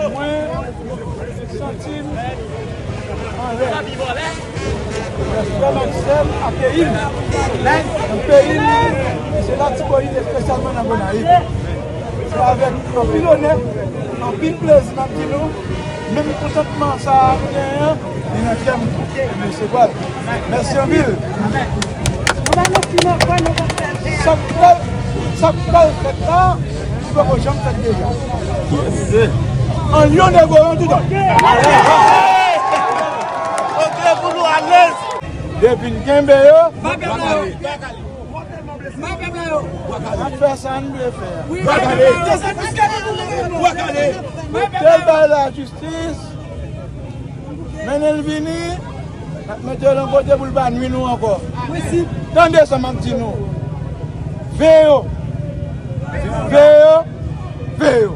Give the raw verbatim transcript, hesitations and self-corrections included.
Mwen, mwen santi m anlè. Lè frè m ak sè m akeyi m nan peyi m, se la Tiboyit, espesyalman nan Gonayiv. Se avèk anpil onè, anpil plezi m ap di nou, menm kontantman sa a nou genyen an, li nan kè m tou. Mesye Pal, mèsi anpil. Sa k pral, sa k pral fèt la, li poko janm fèt deja. An yon nego yon toutan. Ok, pou nou alèz. Depi n kenbe yo, n ap fè sa n vle fè a. Mete l bay lajistis, mennen l vini, n ap mete l yon kote pou l pa nwi nou ankò. Tande sa m ap di nou. Veye yo. Veye yo. Veye yo.